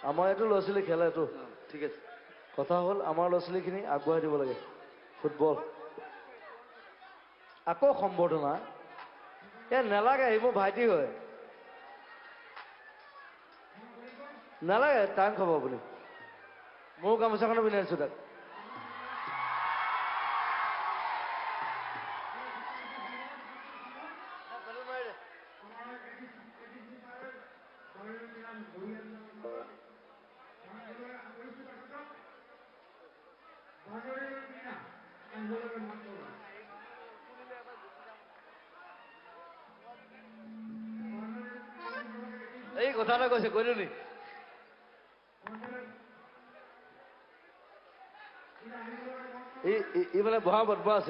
আমাৰ ইয়াতো ল'ৰা ছোৱালী খেলেতো। ঠিক আছে। কথা হ'ল আমাৰ ল'ৰা ছোৱালীখিনি আগবঢ়াই দিব লাগে ফুটবল। আকৌ সম্বৰ্ধনা এ নালাগে, সি মোৰ ভাইটি হয়, নালাগে টাইম খাব আপুনি। মোৰ গামোচাখনো পিন্ধাইছোঁ তাক। এই কথা এটা কৈছে, কৈ দিওঁ নি? ই মানে বহা বদমাছ।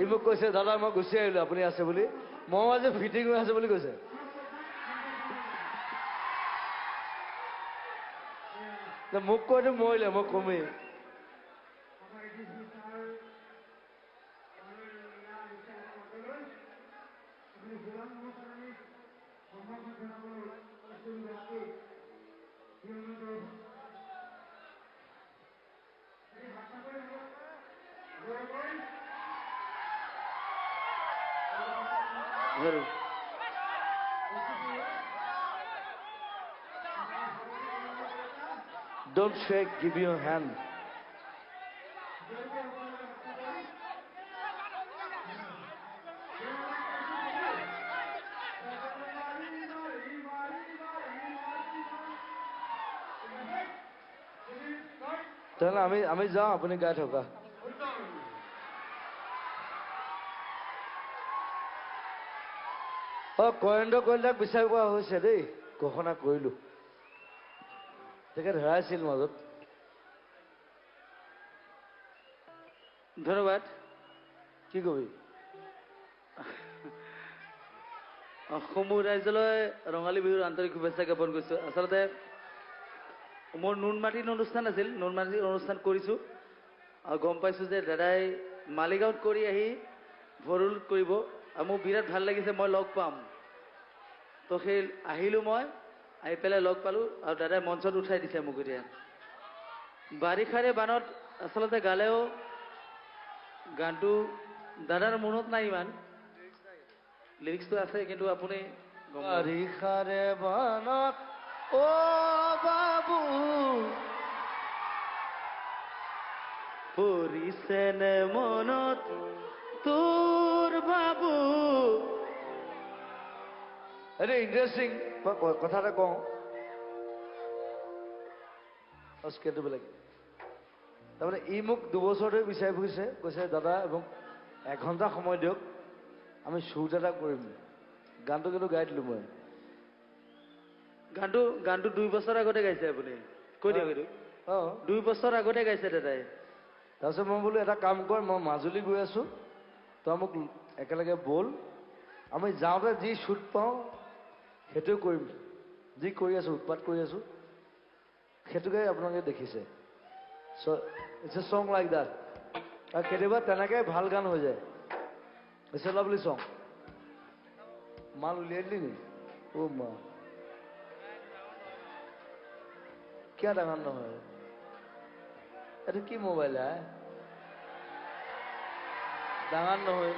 ই মোক কৈছে, দাদা মই গুচি আহিলো আপুনি আছে বুলি, মই আজি ফিটিং হৈ আছে বুলি কৈছে। মোক কৈতো মৰিলে, মই কমেই। Don't shake, give your hand. তেনেহ'লে আমি যাওঁ, আপুনি গাই থকা। অ কৰেন্দ্ৰ কলিতাক বিচাৰি পোৱা হৈছে দেই, ঘোষণা কৰিলো। তেখেত হেৰাইছিল মাজত। ধন্যবাদ। কি কবি? সমূহ ৰাইজলৈ ৰঙালী বিহুৰ আন্তৰিক শুভেচ্ছা জ্ঞাপন কৰিছোঁ। আচলতে মোৰ নুনমাটিৰ অনুষ্ঠান আছিল, নুনমাটিৰ অনুষ্ঠান কৰিছোঁ আৰু গম পাইছোঁ যে দাদাই মালিগাঁৱত কৰি আহি ভৰুলত কৰিব আৰু মোৰ বিৰাট ভাল লাগিছে, মই লগ পাম। তো সেই আহিলোঁ, মই আহি পেলাই লগ পালোঁ আৰু দাদাই মঞ্চত উঠাই দিছে মোক। এতিয়া বাৰিষাৰে বানত আচলতে গালেও গানটো দাদাৰ মনত নাই ইমান, লিৰিক্সটো আছে কিন্তু আপুনি বাৰিষাৰে বানত অ বাবু পৰিছেনে মনত তোৰ বাবু। এইটো ইণ্টাৰেষ্টিং কথা এটা কওঁ, স্কেলটো বেলেগ। তাৰমানে ই মোক 2 বছৰ ধৰি বিচাৰি ফুৰিছে, কৈছে দাদা এবং এঘণ্টা সময় দিয়ক, আমি শ্বুট এটা কৰিম। গানটো কিন্তু গাই দিলোঁ মই। গানটো 2 বছৰ আগতে গাইছে আপুনি, কৈ দিয়ক এইটো। অঁ। 2 বছৰ আগতে গাইছে দাদাই। তাৰপিছত মই বোলো এটা কাম কৰ, মই মাজুলী গৈ আছোঁ, তই মোক একেলগে ব'ল, আমি যাওঁতে যি শ্বুট পাওঁ সেইটোৱে কৰিম। যি কৰি আছোঁ, উৎপাত কৰি আছোঁ, সেইটোকে আপোনালোকে দেখিছে। So it's a song like that. আৰু কেতিয়াবা তেনেকৈ ভাল গান হৈ যায়। It's a lovely song. মাল উলিয়াই দিলি নি? অ' মা, কিয় ডাঙৰ নহয়? এইটো কি মোবাইল? ডাঙৰ নহয়।